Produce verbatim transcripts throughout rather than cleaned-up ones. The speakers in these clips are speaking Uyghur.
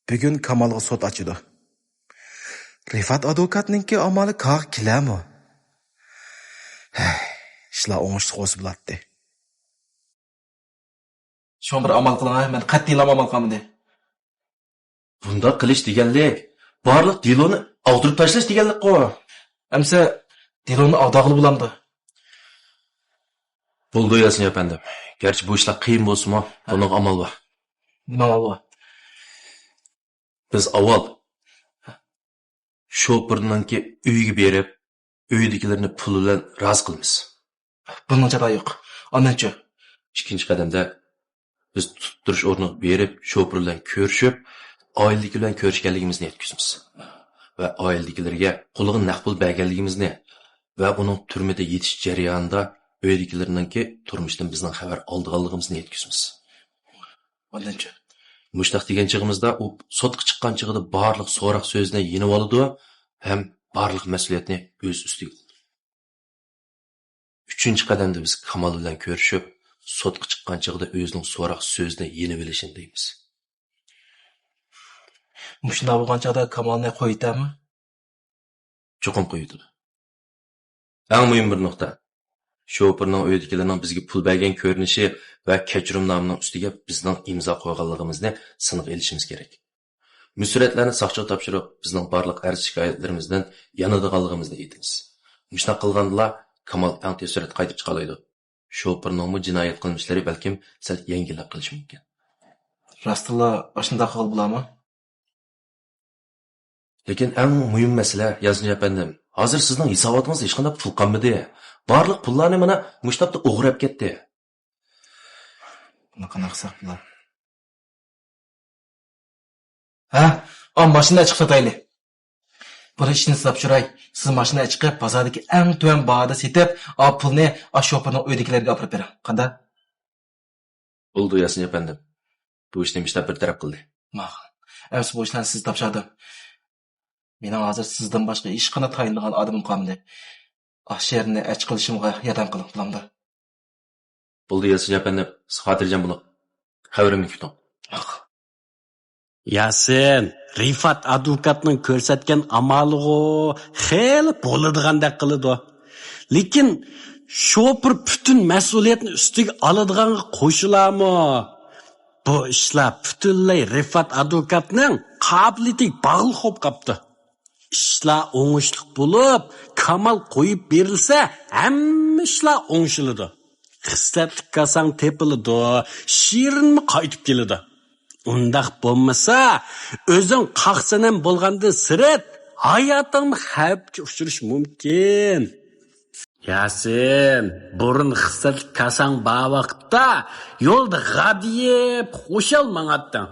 بۈگۈن كامالغا سوت ئاچىدۇ. رىفات ئادۋوكاتنىڭكى ئامالى كارغا كېلەرمۇ؟ ھەي، ئىشلار ئوڭۇشلۇق بولسا بولاتتى. شۇڭا بىر ئامال قىلىڭ ھە، مەن قەتئىيلا ئامال قالمىدى. بۇنداق قىلىش دېگەنلىك، بارلىق دېلونى ئاغدۇرۇپ تاشلاش دېگەنلىكقۇ. ئەمسە دېلونى ئاغدارغىلى بولامدۇ؟ بولىدۇ ياسىن ئەپەندىم. گەرچە بۇ ئىشلار قىيىن بولسىمۇ، بۇنىڭغا ئامال بار. نېمە ئامال بار؟ بىز ئاۋۋال شوپۇرنىڭكى ئۆيىگە بېرىپ، ئۆيدىكىلىرىنى پۇل بىلەن رازى قىلىمىز. بۇنىڭ چاتاقى يوق. ئاندىنچۇ؟ ئىككىنچى قەدەمدە بىز تۇتۇپ تۇرۇش ئورنىغا بېرىپ، شوپۇر بىلەن كۆرۈشۈپ، ئائىلىدىكى بىلەن كۆرۈشكەنلىكىمىزنى يەتكۈزىمىز. ۋە ئائىلىدىكىلىرىگە قولىغا نەق پۇل بەرگەنلىكىمىزنى ۋە ئۇنىڭ تۈرمىدە يېتىش جەريانىدا ئۆيدىكىلىرىنىڭكى تۇرمۇشىدىن بىزنىڭ خەۋەر ئالىدىغانلىقىمىزنى يەتكۈزىمىز. ئاندىنچۇ؟ مۇشۇنداق دېگەن چېغىمىزدا ئۇ سوتقا چىققان چېغىدا بارلىق سوراق سۆزىنى يېنىۋالىدۇ ھەم بارلىق مەسئۇلىيەتنى ئۆز ئۈستىگە ئالىدۇ. ئۈچىنچى قەدەمدە بىز كامال بىلەن كۆرۈشۈپ، سوتقا چىققان چېغىدا ئۆزىنىڭ سوراق سۆزىنى يېنىۋېلىشىنى دەيمىز. مۇشۇنداق بولغان چاغدا كامالنى قويۇۋېتەرمۇ؟ چوقۇم قويۇۋېتىدۇ. ئەڭ مۇھىم بىر نۇقتا، شوپۇرنىڭ ئۆيىدىكىلەرنىڭ بىزگە پۇل بەرگەن كۆرۈنۈشى ۋە كەچۈرۈمنامىنىڭ ئۈستىگە بىزنىڭ ئىمزا قويغانلىقىمىزنى سىنغا ئېلىشىمىز كېرەك. مۇشۇ سۈرەتلەرنى ساقچىغا تاپشۇرۇپ، بىزنىڭ بارلىق ئەرز-شىكايەتلىرىمىزدىن يانىدىغانلىقىمىزنى ئېيتىمىز. مۇشۇنداق قىلغاندىلا، كامال ئەڭ تېز سۈرئەتتە قايتىپ چىقالايدۇ. شوپۇرنىڭمۇ جىنايەت قىلمىشلىرى بەلكىم سەل يەڭگىللەپ قېلىشى مۇمكىن. راستتىنلا ئاشۇنداق قىلغىلى بولامۇ؟ لېكىن ئەڭ مۇھىم مەسىلە، ياسىن ئەپەندىم، ھازىر سىزنىڭ ھېساباتىڭىزدا ھېچقانداق پۇل قالمىدى. بارلىق پۇللارنى مانا مۇشۇ تاپتا ئوغرى ئەپ كەتتى. بۇنى قانداق قىلساق بولار؟ ھە، ئا ماشىنا ئەچىقىپ ساتايلى. بۇ ئىشنى سىزگە تاپشۇراي. سىز ماشىنا ئەچىقىپ، بازاردىكى ئەڭ تۆۋەن باھادا سېتىپ، ئا پۇلنى ئا شوپۇرنىڭ ئۆيىدىكىلەرگە ئاپىرىپ بېرىڭ. قانداق؟ بولىدۇ، ياسىن ئەپەندىم. بۇ ئىشنى مۇشۇنداق بىر تەرەپ قىلدى. ماقۇل. ئەمسە بۇ ئىشلارنى سىزگە تاپشۇردۇم. مېنىڭ ھازىر سىزدىن باشقا ھېچقانداق تايىنىدىغان ئادىمىم قالمىدى. ئاشۇ يەرنى ئەچ قىلىشىمغا ياردەم قىلىڭ، بولامدۇ؟ بولدى، ياسىن ئەپەندىم، سىز خاتىرجەم بولۇڭ. خەۋىرىمنى كۈتۈڭ. ياسىن، رىفات ئادۋوكاتنىڭ كۆرسەتكەن ئامالىغۇ خېلى بولىدىغاندەك قىلىدۇ. لېكىن شوپۇر پۈتۈن مەسئۇلىيەتنى ئۈستىگە ئالىدىغانغا قوشۇلامۇ؟ بۇ ئىشلار پۈتۈنلەي رىفات ئادۋوكاتنىڭ قابىلىيىتىگە باغلىق بولۇپ قاپتۇ. ئىشلار ئوڭۇشلۇق بولۇپ، كامال قويۇپ بېرىلسە، ھەممە ئىشلار ئوڭشىلىدۇ. خىسلەتلىك كاساڭ تېپىلىدۇ، شېرىنمۇ قايتىپ كېلىدۇ. ئۇنداق بولمىسا، ئۆزۈڭ قاق سەنەم بولغاندىن سىرت، ھاياتىڭمۇ خەۋپكە ئۇچرىشى مۇمكىن. ياسىن، بۇرۇن خىسلەتلىك كاساڭ بار ۋاقىتتا يولدا غادىيىپ، خۇشال ماڭاتتىڭ.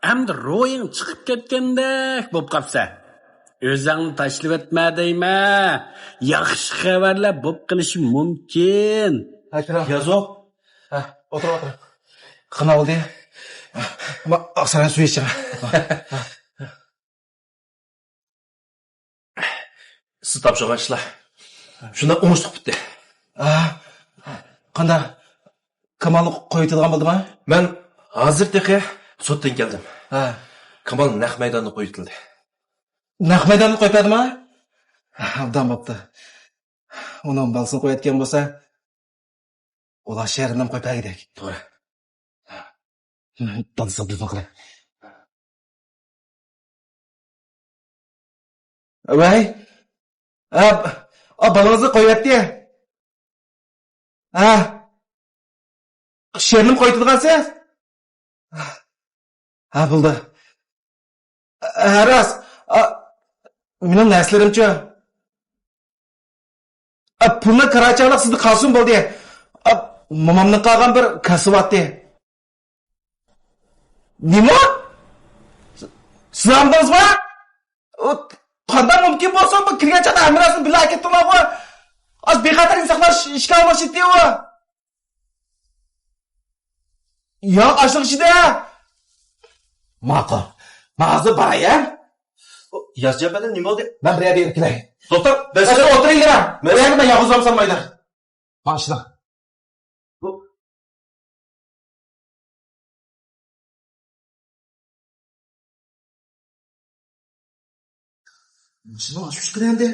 ئەمدى روھىڭ چىقىپ كەتكەندەك بولۇپ قاپسەن. ئۆزۈڭنى تاشلىۋەتمە دەيمەن. ياخشى خەۋەرلەر بولۇپ قېلىشى مۇمكىن. يازۇق. ھە، ئولتۇرۇڭ، ئولتۇرۇڭ. قانداق بولدى؟ ما، ئاقساراينىڭ سۈيى ئىچىڭ. سىز تاپشۇرغان ئىشلار شۇنداق ئوڭۇشلۇق پۈتتى. ھە؟ قانداق؟ كامالنى قويۇۋېتىدىغان بولدىما؟ مەن ھازىر تېخى سوتتىن كەلدىم. ھە. كامال نەق مەيداندا قويۇۋېتىلدى. نەق مەيداندا قويۇپ بەردىما؟ ئوبدان بوپتۇ. ئۇنىڭ بالىسىنى قويۇۋەتكەن بولسا، ئۇلار شەھىرىنى قويۇپ بەرگۈدەك. توغرا. دادىسىغا تېلېفون قىلىڭ. ۋەي. ئا، ئا، بالىڭىزنى قويۇۋەتتى. ھە. شېرىنىمۇ قويۇۋېتىدىغانسىز؟ ھە، بولدى. ھە، راست. ئا، مېنىڭ نەرسىلىرىمچۇ؟ ئا، پۇلنىڭ كىرا چاغلىق سىزدە قالسۇن بولدى. ئا، مومامدىن قالغان بىر كاسسا بارتى. نېمە؟ سىز ئالدىڭىزمۇ؟ ئۇ، قانداق مۇمكىن بولسۇن؟ بۇ كىرگەن چاغدا ھەممە نەرسىنى بىللە ئەكەتتىڭلارغۇ. ئاز بىخەتەر ئىنسانلار ئىش-، ئىشكە ئالماشتى ئۇ. يا، ئاشلىق ئىچىدە. ماقۇل. مەن ھازىر باراي، ھە؟ ياز جەبەدە نېمە بولدى؟ مەن بىر يەردە يۈرۈپ كېلەي. توختاڭ، بەس. ئولتۇرۇڭلار. بىر يەردە مەن يالغۇز بولسام مايدىر. ماڭا ئىشلەڭ. بۇ ماشىنا ئاشۇ چىقىدۇ ئەمدى.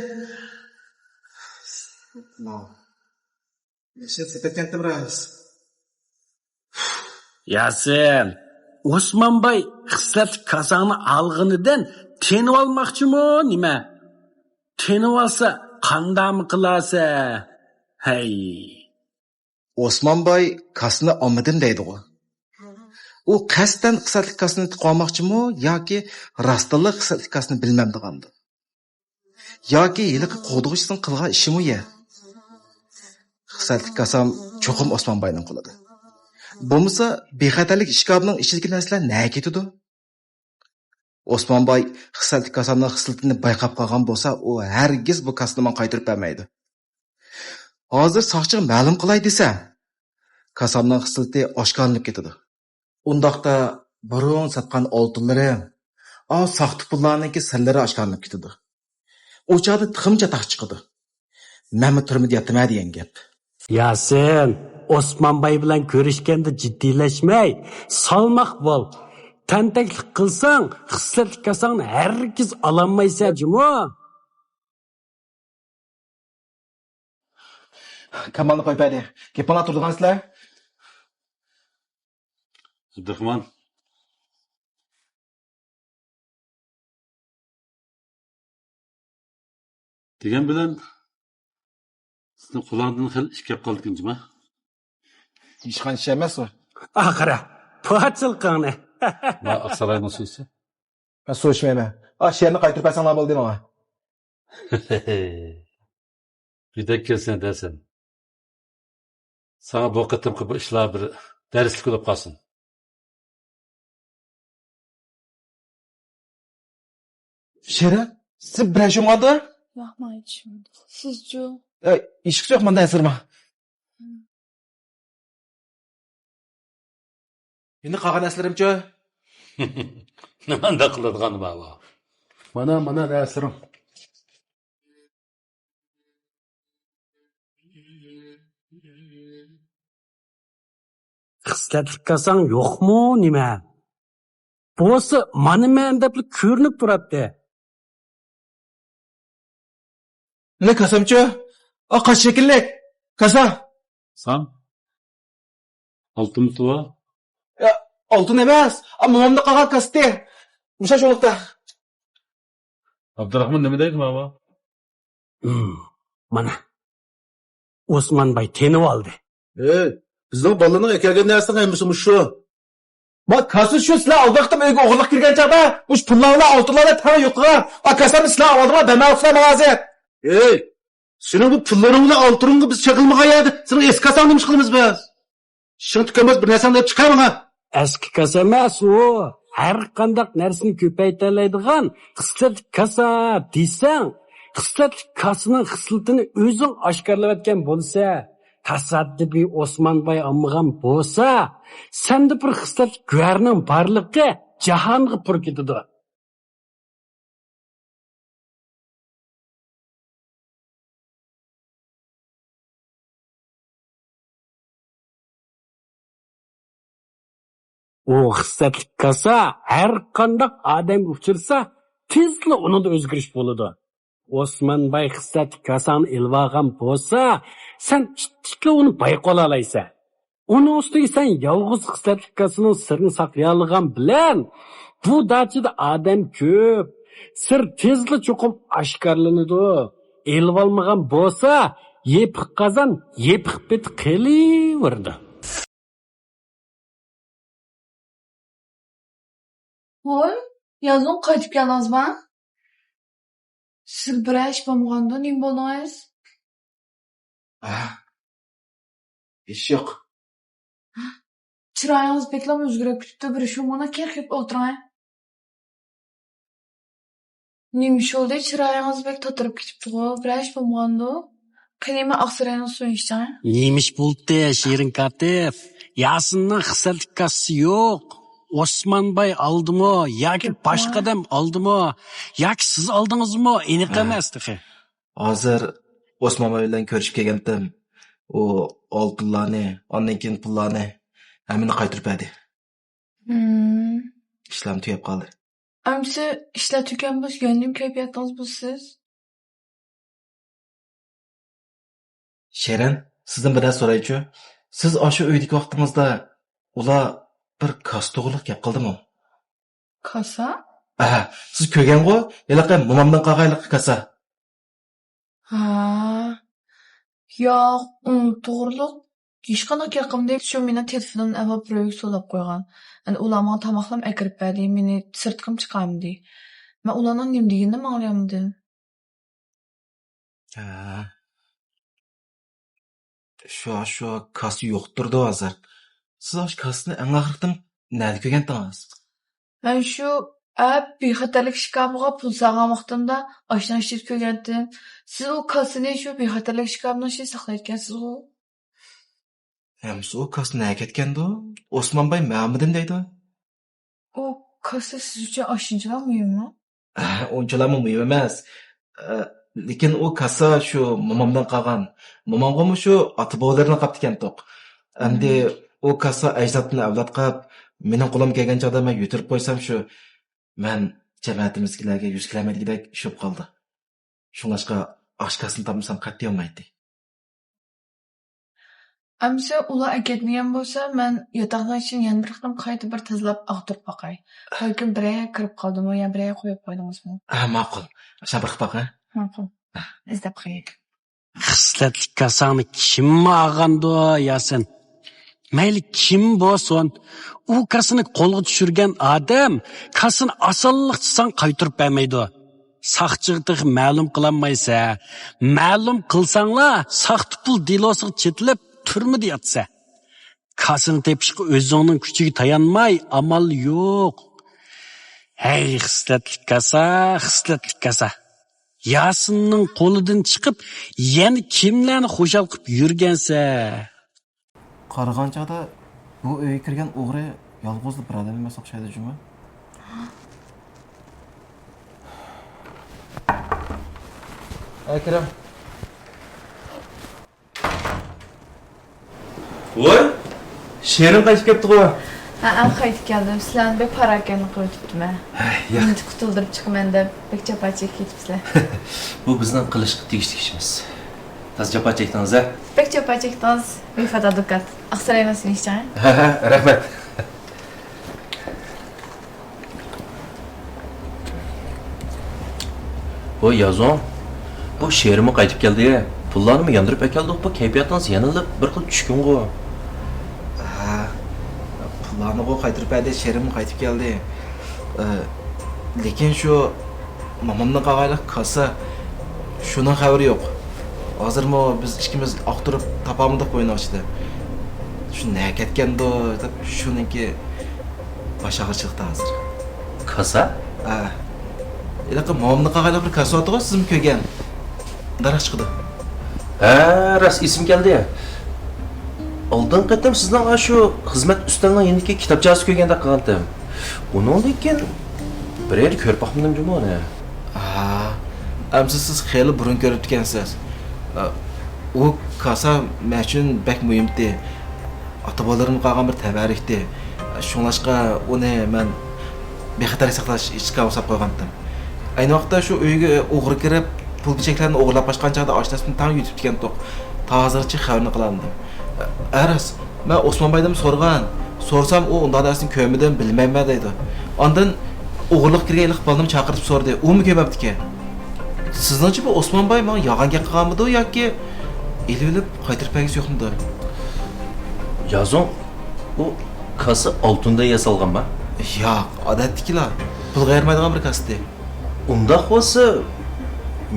ماشىنا سېتىپ كەتتىم راست. ياسىن، ئوسمانباي خىسلەتلىك كاساڭنى ئالغىنىدىن تېنىۋالماقچىمۇ نېمە؟ تېنىۋالسا قانداقمۇ قىلارسە؟ ھەي. ئوسمانباي كاسىنى ئالمىدىم دەيدىغۇ. ئۇ قەستەن خىسلەتلىك كاسىنى تۇتۇۋالماقچىمۇ ياكى راستتىنلا خىسلەتلىك كاسىنى بىلمەمدىغاندۇ؟ ياكى ھېلىقى قوغدىغۇچىسىنىڭ قىلغان ئىشىمۇ يە؟ خىسلەتلىك كاسام چوقۇم ئوسمانباينىڭ قولىدا. بولمىسا بىخەتەرلىك ئىشكاپىنىڭ ئىچىدىكى نەرسىلەر نەگە كېتىدۇ؟ ئوسمانباي خىسلەتلىك كاسامنىڭ خىسلىتىنى بايقاپ قالغان بولسا، ئۇ ھەرگىز بۇ كاسىنى ماڭا قايتۇرۇپ بەرمەيدۇ. ھازىر ساقچىغا مەلۇم قىلاي دېسەم، كاسامنىڭ خىسلىتى ئاشكارىلىنىپ كېتىدۇ. ئۇنداقتا بۇرۇن ساتقان ئالتۇنلىرىم، ئا، ساختا پۇللارنىڭكى سىرلىرى ئاشكارىلىنىپ كېتىدۇ. ئۇ چاغدا تېخىمۇ چاتاق چىقىدۇ. مەنمۇ تۈرمىدە ياتىمەن دېگەن گەپ. ياسىن، ئوسمانباي بىلەن كۆرۈشكەندە جىددىيلەشمەي، سالماق بول. تەنتەكلىك قىلساڭ، خىسلەتلىك كاساڭنى ھەرگىز ئالالمايسەن جۇمۇ. كامالنى قويۇپ بەردى. گېپىڭلار تۇرىدىغانسىلەر. ئابدۇراخمان. دېگەن بىلەن، سىزنىڭ قولۇڭدىن خېلى ئىش كەپ قالدىكىن جۇما. ھېچقانچە ئىش ئەمەس ئۇ. ئاخىرى، پاچىلىقىڭنى. ما ئاقساراينىڭ سۈيىسى. مەن سوشمايمەن. ئا، شېئىرنى قايتۇرۇپ بەرسەڭلار بولدى ماڭا. بىدەك كەلسەن دەسەن. ساڭا بۇ قېتىمقى بۇ ئىشلار بىر دەرسلىك بولۇپ قالسۇن. شېرىن، سىز بىرەر شۇمغاندۇ؟ ياق، ماڭا ھېچ شۇمدۇ. سىزچۇ؟ ئەي، ھېچقىسى يوق، مانداق ئەسلىرىما. يەنە قالغان ئەسلىرىمچۇ؟ نېمانداق قىلىدىغان بابا؟ مانا، مانا ئەسلىرىم. خىسلەتلىك كاساڭ يوقمۇ نېمە؟ بولسا مانا مەن دەپلا كۆرۈنۈپ تۇراتتى. نە كاسامچۇ؟ ئا، قاش شەكىللىك كاسا. سان؟ ئالتۇنمۇ بار؟ يا، ئالتۇن ئەمەس. ئا، مومامدا قالغان كاسىتى. مۇشۇ شۇلۇقتا. ئابدۇراخمان نېمە دەيدۇ ماۋۇ؟ ھىم، مانا. ئوسمانباي تېنىۋالدى. ئەي، بىزنىڭ بالىلارنىڭ ئەكەلگەن نەرسىنىڭ ھەممىسى مۇشۇ. ما كاسا شۇ، سىلەر ئالدى ۋاقىتتا ئۆيگە ئوغرىلىق كىرگەن چاغدا مۇشۇ پۇللار بىلەن ئالتۇنلارنى تەڭ يوقىغان. ئا كاسامنى سىلەر ئالدىڭلار، بەرمەيۋاتىسىلەر ماڭا ھازىر. ئەي، سېنىڭ بۇ پۇللىرىڭ بىلەن ئالتۇنۇڭغا بىز چېقىلمىغان يەردە سېنىڭ ئەسكى كاساڭنى نېمە قىلىمىز بىز؟ ئىشىڭ تۈگىمەس بىر نەرسەڭ دەپ چىقار ماڭا. ئەسكى كاسا ئەمەس ئۇ. ھەر قانداق نەرسىنى كۆپەيتەلەيدىغان خىسلەتلىك كاسا دېسەڭ، خىسلەتلىك كاسىنىڭ خىسلىتىنى ئۆزۈڭ ئاشكارىلاۋەتكەن بولسا، تاسادىپىي ئوسمانباي ئالمىغان بولسا، سەندە بىر خىسلەتلىك گۆھەرنىڭ بارلىقى جاھانغا پۇر كېتىدۇ. ئۇ خىسلەتلىك كاسا ھەر قانداق ئادەمگە ئۇچرىسا، تېزلا ئۇنىڭدا ئۆزگىرىش بولىدۇ. ئوسمانباي خىسلەتلىك كاساڭنى ئېلىۋالغان بولسا، سەن ئىتتىكلا ئۇنى بايقىۋالالايسەن. ئۇنىڭ ئۈستىگە سەن يالغۇز خىسلەتلىك كاسىنىڭ سىرىنى ساقلىيالىغان بىلەن، بۇ داچىدا ئادەم كۆپ، سىر تېزلا چوقۇم ئاشكارىلىنىدۇ. ئېلىۋالمىغان بولسا، يېپىق قازان يېپىق پېتى قېلىۋېرىدۇ. ھوي، يازغۇن قايتىپ كەلدىڭىزما؟ سىز بىرەر ئىش بولمىغاندۇ، نېمە بولدىڭىز؟ ئاھ، ھېچ يوق. چىرايىڭىز بەكلا ئۆزگىرىپ كېتىپتۇ، بىر شۇمۇنى كېرىپ ئولتۇرۇڭ. نېمە ئىش بولدى؟ چىرايىڭىز بەك تاتىرىپ كېتىپتىغۇ، بىرەر ئىش بولمىغاندۇ؟ قېنى، مەن ئاقساراينىڭ سۈيىنى ئىچسەڭ. نېمە ئىش بولدى، شېرىن كاتىپ؟ ياسىننىڭ خىسلەتلىك كاسىسى يوق. ئوسمانباي ئالدىمۇ ياكى باشقا ئادەم ئالدىمۇ ياكى سىز ئالدىڭىزمۇ، ئېنىق ھە. ئەمەس تېخى. ھازىر ئوسمانباي بىلەن كۆرۈشۈپ كەلگەنتىم. ئۇ ئالتۇنلارنى، ئاندىن كېيىن پۇللارنى ھەممىنى قايتۇرۇپ بەردى. ھىم. ئىشلارمۇ تۈگەپ قالدى. ئەمىسە ئىشلار تۈگەن بولسا، يەنە نېمە كەيپىياتىڭىز بۇزىسىز؟ شېرىن، سىزدىن بىر نەرسە سورايچۇ. سىز ئاشۇ ئۆيدىكى ۋاقتىڭىزدا ئۇلار بىر كاسا توغرىلىق گەپ قىلدىمۇ؟ كاسا؟ ئەھە، سىز كۆرگەنغۇ، ھېلىقى مومامدىن قالغان ھېلىقى كاسا. ھا، ياق، ئۇنىڭ توغرىلىق ھېچقانداق گەپ قىلمىدى. شۇ مېنىڭ تېلېفونۇمنى ئەۋەتىپ بىر ئۆيگە سولاپ قويغان. ئەنە ئۇلار ماڭا تاماقلارمۇ ئەكىرىپ بەردى، مېنى سىرتقىمۇ چىقارمىدى. مەن ئۇلارنىڭ نېمە دېگىنىنىمۇ ئاڭلىيالمىدىم. ھە. شۇ، شۇ كاسا يوق تۇرىدۇ ھازىر. سىز ئاشۇ كاسىنى ئەڭ ئاخىرقىتىم نەدە كۆرگەنتىڭىز؟ مەن شۇ، ئە، بىخەتەرلىك شىكاپىغا پۇل سالغان ۋاقتىمدا ئاشۇنىڭ ئىچىدە كۆرگەنتىم. سىز ئۇ كاسىنى شۇ بىخەتەرلىك شىكاپىنىڭ ئىچىدە ساقلايدىكەنسىزغۇ؟ ئەمىسە ئۇ كاسا نەگە كەتكەندۇ؟ ئوسمانباي مەنمىدىم دەيدۇ. ئۇ كاسا سىز ئۈچۈن ئاشۇنچىلا مۇھىممۇ؟ ئۇنچىلامۇ مۇھىم ئەمەس. ئە، لېكىن ئۇ كاسا شۇ مومامدىن قالغان. مومامغىمۇ شۇ ئاتا بوۋىلىرىدىن قاپتىكەنتۇق. ئەمدى ئۇ كاسا ئەجدادتىن ئەۋلادقا قاپ، مېنىڭ قولۇمغا كەلگەن چاغدا مەن يۆتۈرۈپ قويسام شۇ، مەن جەمەتىمىزدىكىلەرگە يۈز كېلەلمەيدىگۈدەك ئىش بولۇپ قالدى. شۇڭلاشقا ئاشۇ كاسىنى تاپمىسام قەتئىي بولمايتتى. ئەمىسە ئۇلار ئەكەتمىگەن بولسا، مەن ياتاقنىڭ ئىچىنى يەنە بىر قېتىم قايتا بىر تازىلاپ ئاغدۇرۇپ باقاي. بەلكىم بىرەر يەرگە كىرىپ قالدىمۇ يا بىرەر يەرگە قويۇپ قويدىڭىزمۇ؟ ھە، ماقۇل. شۇ بىر قاق، ھە؟ ماقۇل. ھە. ئىزدەپ قوياي. خىسلەتلىك كاساڭنى كىممۇ ئالغاندۇ، ياسىن؟ مەيلى كىم بولسۇن، ئۇ كاسىنى قولغا چۈشۈرگەن ئادەم كاسىنى ئاسانلىقچە ساڭا قايتۇرۇپ بەرمەيدۇ. ساقچىغا تېخى مەلۇم قىلالمايسەن. مەلۇم قىلساڭلا، ساختا پۇل دېلوسىغا چېتىلىپ، تۈرمىدە ياتىسەن. كاسىنى تېپىشقا ئۆزۈڭنىڭ كۈچىگە تايانماي، ئامال يوق. ھەي، خىسلەتلىك كاسا، خىسلەتلىك كاسا. ياسىننىڭ قولىدىن چىقىپ، يەنە كىملەرنى خۇشال قىلىپ يۈرگەنسەن؟ قارىغان چاغدا بۇ ئۆيگە كىرگەن ئوغرى يالغۇزلا بىر ئادەم ئەمەس ئوخشايدۇ جۇمۇ. ئەكرەم. ۋوي، شېرىن قايتىپ كەپتىغۇ. ھەئە، قايتىپ كەلدىم. سىلەرنى بەك پاراكەندە قىلىۋېتىپتىمەن. ھەي، ياق. نېمىتە قۇتۇلدۇرۇپ چىقىمەن دەپ بەك جاپا چېكىپ كېتىپسىلەر. بۇ بىزنىڭ قىلىشقا تېگىشلىك ئىشىمىز. تازا جاپا چەكتىڭىز ھە؟ بەك جاپا چەكتىڭىز، ۋېفات ئادۋوكات. ئاقسارايمۇ سېنى ئىشتىڭى؟ ھە، ھە، رەھمەت. ۋوي يازۇڭ، بۇ شېرىنمۇ قايتىپ كەلدى. پۇللارنىمۇ ياندۇرۇپ ئەكەلدۇق، بۇ كەيپىياتىڭىز يەنىلا بىر خىل چۈشكۈنغۇ. ھە، پۇللارنىغۇ قايتۇرۇپ بەردى، شېرىنمۇ قايتىپ كەلدى. ئە، لېكىن شۇ مومامدىن قالغان كاسا، شۇنىڭ خەۋىرى يوق. ھازىرمۇ بىز ئىككىمىز ئاختۇرۇپ تاپالمىدۇق بۇ ئۆينىڭ ئىچىدە. شۇ نەگە كەتكەندۇ دەپ شۇنىڭكى باش ئاغرىشلىقتا ھازىر. كاسا؟ ھە. ھېلىقى مومامدىن قالغان بىر كاسا بارتىغۇ، سىزمۇ كۆرگەن. داراق چىقىدۇ. ھە، راست ئېسىمگە كەلدى. ئالدىنقى قېتىم سىزنىڭ ئاشۇ خىزمەت ئۈستەلنىڭ يېنىدىكى كىتابچاسىنى كۆرگەندەك قىلغانتىم. ئۇنىڭدىن كېيىن بىر يەردە كۆرۈپ باقمىدىم جۇمۇ ئۇنى. ھا، ئەمسە سىز خېلى بۇرۇن كۆرۈپتىكەنسىز. ئۇ كاسا مەن ئۈچۈن بەك مۇھىمتى. ئاتا-بوۋىلىرىمدىن قالغان بىر تەۋەررۈكتى. شۇڭلاشقا ئۇنى مەن بىخەتەرلىك ساقلاش ئىشىكى ساقلاپ قويغانتىم. ئەينى ۋاقىتتا شۇ ئۆيگە ئوغرى كىرىپ، پۇل-پېچەكلەرنى ئوغرىلاپ قاچقان چاغدا ئاشۇ نەرسىنى تەڭ يۇتۇپتىكەنتۇق. تا ھازىرغىچە خەۋىرىنى قىلالمىدىم. ئە، راست، مەن ئوسمان بايدىنمۇ سورىغان. سورىسام، ئۇ ئۇنداق نەرسىنى كۆرمىدىم، بىلمەيمەن دەيدۇ. ئاندىن ئوغرىلىققا كىرگەن ھېلىقى بالىنىمۇ چاقىرتىپ سورىدى، ئۇمۇ كۆرمەپتىكەن. سىزنىڭچە بۇ ئوسمان باي ماڭا يالغان گەپ قىلغانمىدۇ ياكى ئېلىۋېلىپ قايتۇرۇپ بەرگۈسى يوقمىدۇ؟ يازۇڭ، ئۇ كاسا ئالتۇندىن ياسالغانما؟ ياق، ئادەتتىكىلا، پۇلغا يارىمايدىغان بىر كاسىتى. ئۇنداق بولسا،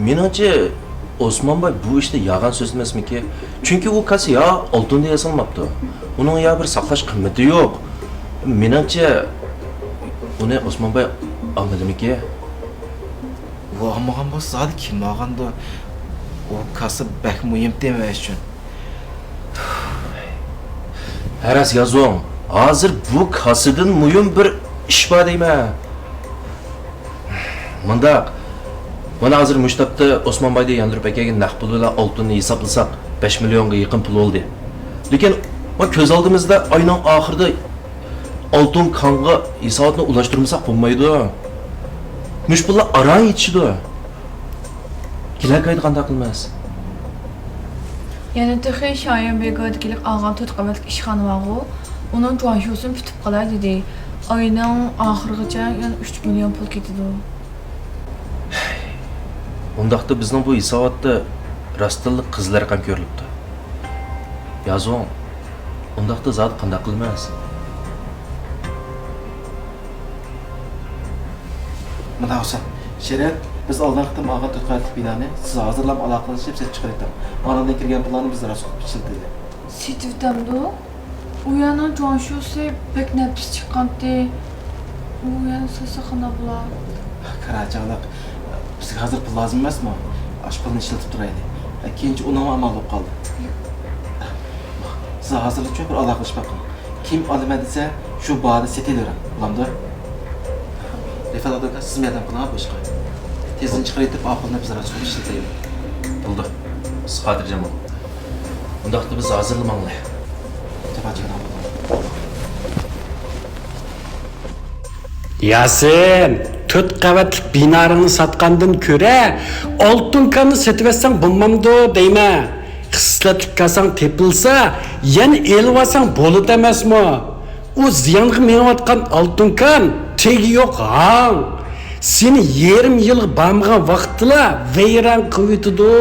مېنىڭچە، ئوسمان باي بۇ ئىشتا يالغان سۆزلىمەسمىكى؟ چۈنكى ئۇ كاسا يا ئالتۇندىن ياسالماپتۇ. ئۇنىڭ يا بىر ساقلاش قىممىتى يوق. مېنىڭچە، ئۇنى ئوسمان باي ئالمىدىمىكى؟ ئۇ ئالمىغان بولسا، زادى كىم ئالغاندۇ؟ ئۇ كاسا بەك مۇھىم تېما ئۈچۈن. ھە راست يازۇڭ، ھازىر بۇ كاسىدىن مۇھىم بىر ئىش بار دەيمەن. مۇنداق، مانا ھازىر مۇشۇ تاپتا ئوسمان بايدا ياندۇرۇپ ئەكەلگەن نەق پۇل بىلەن ئالتۇننى ھېسابلىساق، بەش مىليونغا يېقىن پۇل بولدى. لېكىن، ما كۆز ئالدىمىزدا ئاينىڭ ئاخىرىدا ئالتۇن كانغا ھېساباتنى ئۇلاشتۇرمىساق بولمايدۇ. مۇشۇ پۇللار ئاران يېتىشىدۇ. كېلەر ئايدا قانداق قىلىمىز؟ يەنە تېخى شايەن بىگادىكىلىك ئالغان تۆت قەۋەتلىك ئىشخانا بارغۇ، ئۇنىڭ جۇاڭشيۇسىنى پۈتۈپ قالاي دېدى. ئاينىڭ ئاخىرىغىچە يەنە ئۈچ مىليون پۇل كېتىدۇ. ئۇنداقتا بىزنىڭ بۇ ھېساباتتا راستتىنلا قىزىل رەقەم كۆرۈلۈپتۇ. يازۇڭ، ئۇنداقتا زادى قانداق قىلىمىز؟ مانا ھۈسەن، شېرىن، بىز ئالدىنقى قېتىم ئالغان تۆت قەۋەتلىك بىنانى سىز ھازىرلا ئالاقىلىشىپ سېتىپ چىقىرىۋېتىڭ. ئاندىن كىرگەن پۇللارنى بىز راسخوتقا ئىشلىتەيلى. سېتىۋېتەمدۇ؟ ئۇ يەرنىڭ جۇاڭشيۇسى بەك نەپىس چىققانتى. ئۇ يەرنى ساتساق قانداق بولا؟ كاراچاڭلىق، بىزگە ھازىر پۇل لازىم ئەمەسمۇ؟ ئاشۇ پۇلنى ئىشلىتىپ تۇرايلى. كېيىنچە ئۇنىڭمۇ ئامالى بولۇپ قالدى. سىز ھازىرلىقچە بىر ئالاقىلىشىپ بېقىڭ. كىم ئالىمەن دېسە، شۇ باھادا سېتىۋېرىڭ. بولامدۇ؟ رىفات ئادۋوكات، سىزمۇ ياردەم قىلىڭ بۇ ئىشقا. تېزدىن چىقىرىۋېتىپ، ئاقىلنى بىز راسخوتقا ئىشلىتەيلى. بولدى. سىز خاتىرجەم بولۇڭ. ئۇنداقتا بىز ھازىرلا ماڭايلى. جاپا چەكمەڭ. ياسىن، تۆت قەۋەتلىك بىناڭنى ساتقاندىن كۆرە ئالتۇن كاننى سېتىۋەتسەڭ بولمامدۇ دەيمەن. خىسلەتلىك كاساڭ تېپىلسا، يەنە ئېلىۋالساڭ بولىدۇ ئەمەسمۇ؟ ئۇ زىيانغا مېڭىۋاتقان ئالتۇن كان تېگى يوق ھاڭ. سېنى يېرىم يىلغا بارمىغان ۋاقىتتىلا ۋەيران قىلىۋېتىدۇ.